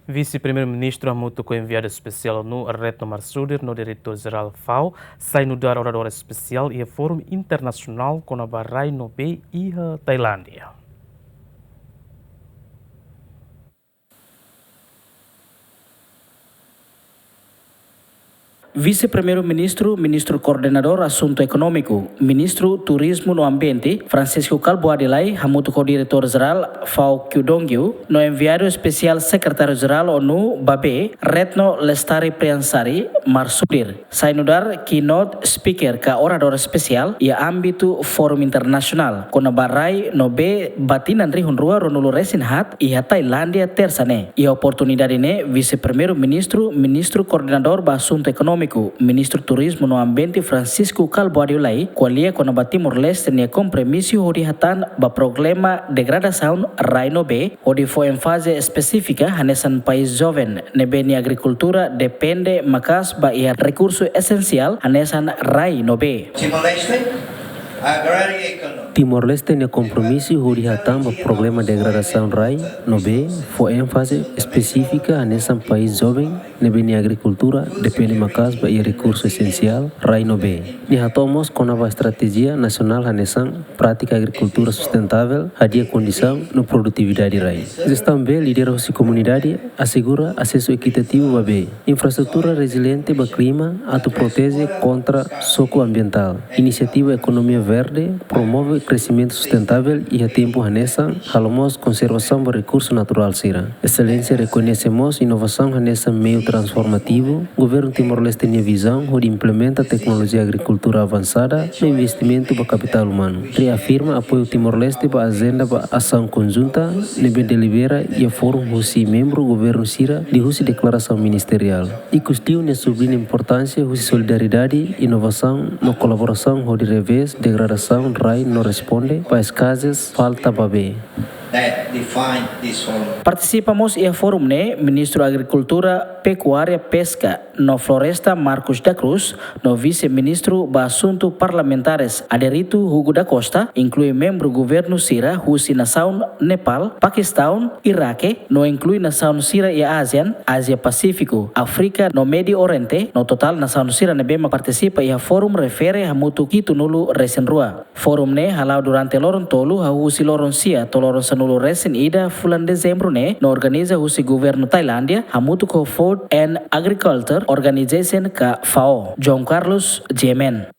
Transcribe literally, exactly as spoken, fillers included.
Vise-Primeiru-Ministru hamutuk ho enviadu espesiál ONU Retno Marsudi no Diretór Jerál FAO sai nu'udar oradór espesiál iha Fórum Internasionál kona-ba rai no bee iha Tailándia. Vise-Primeiru-Ministru, Ministru Koordenadór Asuntu Ekonómiku, Ministru Turizmu no Ambiente, Francisco Kalbuadi Lay, hamutuk ho Diretór Jerál FAO Qu Dongyu, no enviadu espesiál Sekretáriu Jerál ONU ba bee, Retno Lestari Priyansari Marsudi, sai nu'udar keynote speaker ka oradór espesiál iha ámbitu Fórum Internasionál kona-ba rai no bee ba tinan rihun rua ruanulu resin haat iha Tailándia, Tersa ne'e. Iha oportunidade ne'e, Vise-Primeiru-Ministru, Ministru Koordenadór ba Asuntu Ekonómiku, Ministru Turizmu no Ambiente, Francisco Kalbuadi Lay, ko'alia kona-ba Timor-Leste nia kompromisu hodi hatán ba problema degradasaun rai no bee, hodi fó énfaze espesífika hanesan país joven ne'ebé nia agrikultura depende maka'as ba iha rekursu esensiál hanesan rai no bee. Timor-Leste agrarian economy. Timor-Leste nia kompromisu hodi hatán ba problema degradasaun rai no bee, fó énfaze espesífika hanesan país joven ne'ebé nia agrikultura depende maka'as ba iha rekursu esensiál rai no bee. Nia hato'o mós kona-ba estratéjia nasionál hanesan prátika agrikultura sustentável, hadi'a kondisaun no produtividade rai. Jestaun bee lidera husi komunidade, asegura asesu ekitativu ba bee, infraestrutura reziliente ba klima atu proteje kontra xoku ambientál. Inisiativa ekonomia verde promove kresimentu sustentável iha tempu hanesan, halo mós konservasaun ba rekursu naturál sira. Exelénsia rekoñese mós inovasaun hanesan meiu transformativu, Governu Timor-Leste nia vizaun hodi implementa teknolojia agrikultura avansada no investimentu ba kapitál umanu. Reafirma apoiu Timor-Leste ba ajenda ba asaun konjunta ne'ebé delibera iha fórum husi membru governu sira liuhusi deklarasaun ministeriál. Ikus liu nia subliña importánsia husi solidariedade, inovasaun no kolaborasaun hodi revés degradasaun rai no responde ba eskazes falta ba bee. That define this forum. Partisipa mós iha fórum ne'e Ministru Agrikultura, Pekuária, Peska no Floresta Marcos da Cruz, no Vise-Ministru ba Asuntu Parlamentares aderitu Hugo da Costa, inklui membru governu sira husi nasaun Nepal, Pakistaun, Iraque, no inklui nasaun sira iha ASEAN, Ázia Pasífiku, Áfrika no Médiu Oriente, no totál nasaun sira ne'ebé mak partisipa iha fórum refere hamutuk hitunulu resin rua. Fórum ne'e hala'o durante loron tolu, hahú husi loron sia to'o loron sanulu resin ida fulan Dezembru ne'e, no organiza husi Governu Tailándia hamutuk ho Food and Agriculture Organization ka FAO. João Carlos, G M N.